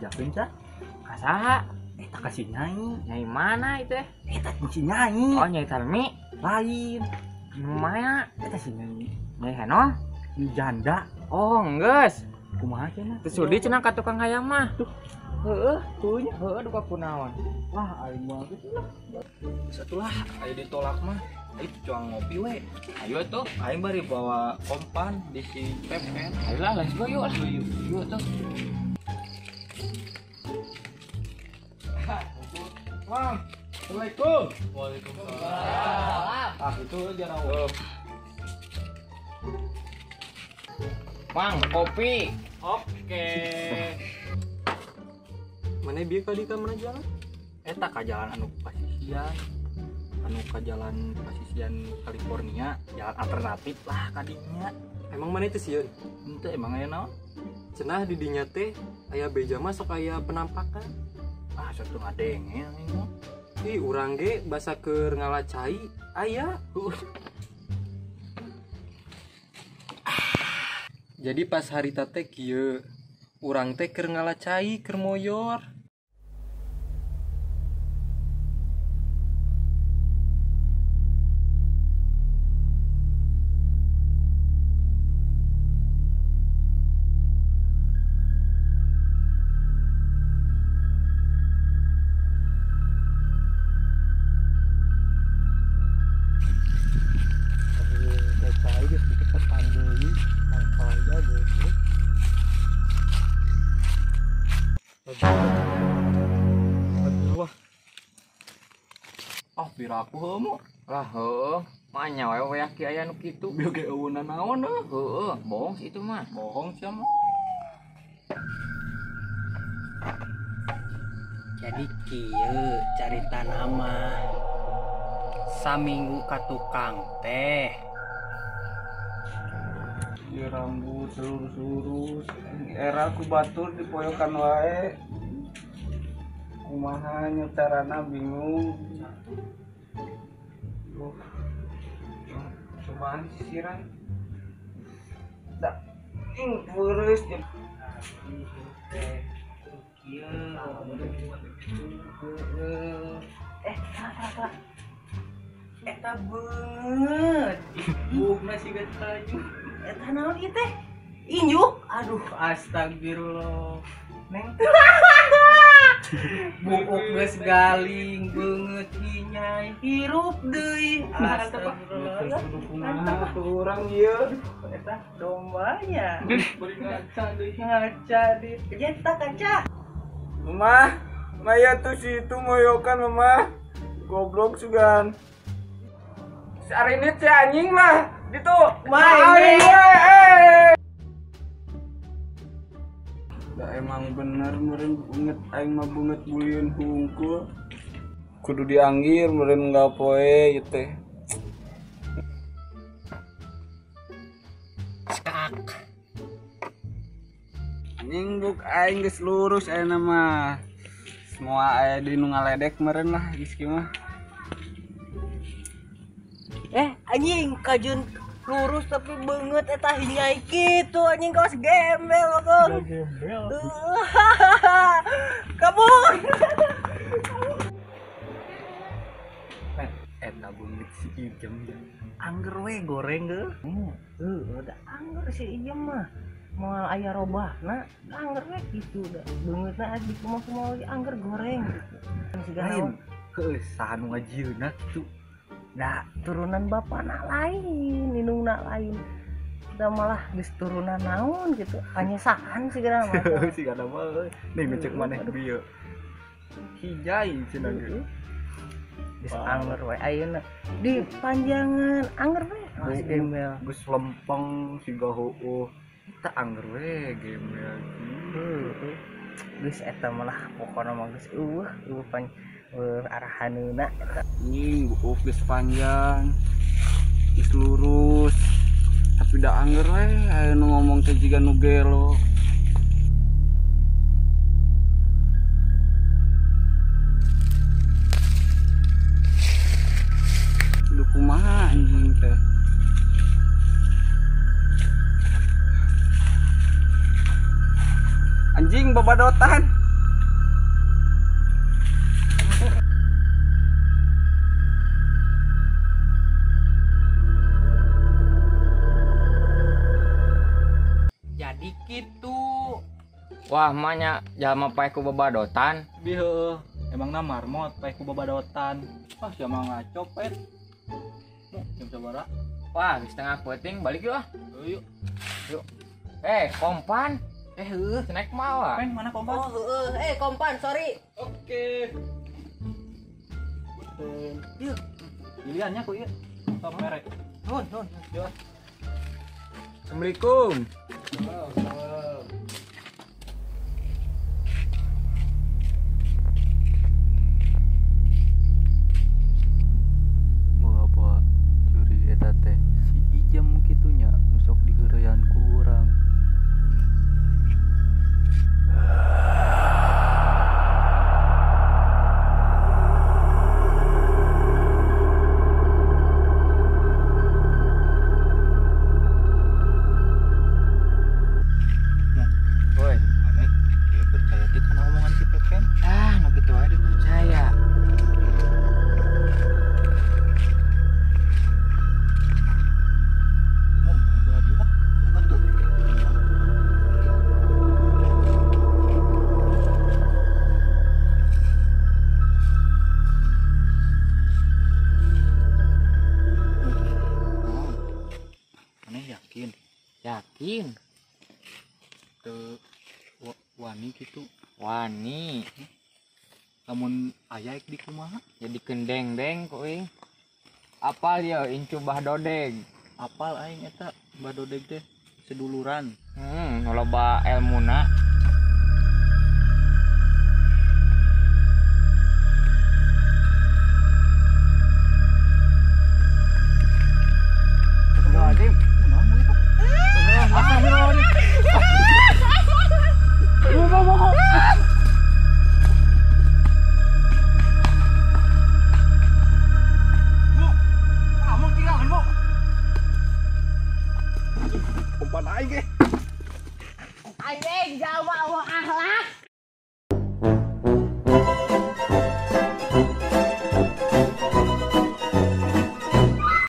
Dibejakeun cah. Ka saha? Eta ka si Nyai. Nyai mana itu teh? Eta si Nyai. Oh, Nyai Tarmi. Lain. Mana? Eta si Nyai. Nyai Heno? Ini janda. Oh, geus. Kumaha cenah? Teu sudi cenah ka tukang hayam mah. Tuh. Heeh, tuh nya heeh duka kunaon. Wah, aing mah kitu lah. Satulah, ayo ditolak mah. Ayo cuang ngopi we. Ayo tuh. Aing bari bawa kompan di si Pepen. Ayolah, let's go yuk. Yuk, yuk tuh. Mang, Assalamualaikum. Waalaikumsalam. Ah, itu jarang. Mang, kopi. Oke. Mana bieu kali ka mana jalan? Eta ka jalan anu pasisian. Anu ka jalan pasisian California, jalan alternatif lah kadinya. Emang mana itu sieun? Henteu emang aya naon? Cenah di dinya teh aya beja mah sok aya penampakan. Ah, satu ngadenge aing mah. Ih, urang ge basa keur ngala cai aya. Jadi pas harita teh kieu, urang teh keur ngala cai keur moyor. Ah, piraku heuh mu. Lah heuh, mah nya we we aya nu kitu. Bieu ge eueunan naon heuh. Heueuh, bohong sih itu mah. Bohong sia mah. Jadi kieu carita nama. Saminggu ka tukang teh. Ieu rambut lurus-lurus, era ku batur dipoyokan wae. Kumaha nya carana bingung. Cobaan sisiran. Da ing peureus jeung salah. Eta beungeut. Buukna siga kayu. Eta naon ieu teh? Injuk. Aduh, astagfirullah. Neng. Buuk geus galing beungeut hinyai hirup deui. Astagfirullah. Kumaha tuh urang ieu? Eta dombanya. Bari ngaca deui. Ngaca deui. Eta kaca. Mama, Maya tuh si itu moyokan mama. Goblok sugan. Si Arinit si anjing lah. Gitu. Main. Da emang bener meureun beungeut aing mah beungeut bulieun hungkul. Kudu dianggir meureun unggal poe ieu teh. Cak. Anjing buk aing geus lurus ayeuna mah. Semua aya di nu ngaledek meureun lah geus kieu mah. Anjing kajun lurus tapi beungeut eta hinyai kitu anjing kawas gembel kok. Gembel. Kabur. Eta beungeut si Ijem ya. Angger we goreng ge. Heuh, da angger si Ijem mah. Moal aya robahna, angger we kitu da. Beungeutna di kumaha-kumaha ge angger goreng gitu. Lain, heuh saha nu ngajieunna kitu. Nah, turunan bapakna lain, indungna lain. Kita malah geus turunan naon gitu, panyesakan sigana mah. Sigana mah nih ngecek maneh bieu. Hijai cenah ge. Geus angger we ayeuna di panjangan angger we masih gembel. Geus lempeng siga heueuh. Teu angger we gembel. Heueuh. Geus eta malah pokona mah geus eueuh eueuh pan arahaneuna eta. Anjing buuk geus panjang. Geus lurus. Tapi da angger we aya nu ngomong teh jiga nu gelo. Kudu kumaha anjing teh. Anjing babadotan. kitu. Wah, manya jalma paeh ku babadotan. Bi heueuh, emangna marmot paeh ku babadotan. Wah, sia mah ngacopet. Mu jam sabaraha? Wah, geus tengah peuting, balik yuk ah. Yuk. Yuk. Kompan. Heueuh, naik mawa. Pen, mana kompan? Oh, heueuh. Kompan, sorry. Oke. Yuk. Pilihannya ku ieu. Sok merek. Nuhun, nuhun. Yuk. Assalamualaikum. Waalaikumsalam. Bawa-bawa curi eta teh si Ijem kitunya nu sok diheureuyan ku urang. Woi, Aneh, dia percaya teh kana omongan si Pepen. Ah, nu kitu wae dipercaya. Mau belah dia lah. Aneh yakin Yakin. teu wani kitu. Wani. Lamun aya ek di kumaha? Jadi kendeng-deng ku aing. Apal ya incu bah dodeg. Apal aing eta Mbah Dodeg teh seduluran. Nu loba elmuna. Astagfirullahaladzim. Astagfirullahaladzim. Kamu tinggalin, Bu. Umpan aing ge. Aing jalma eueuh akhlak.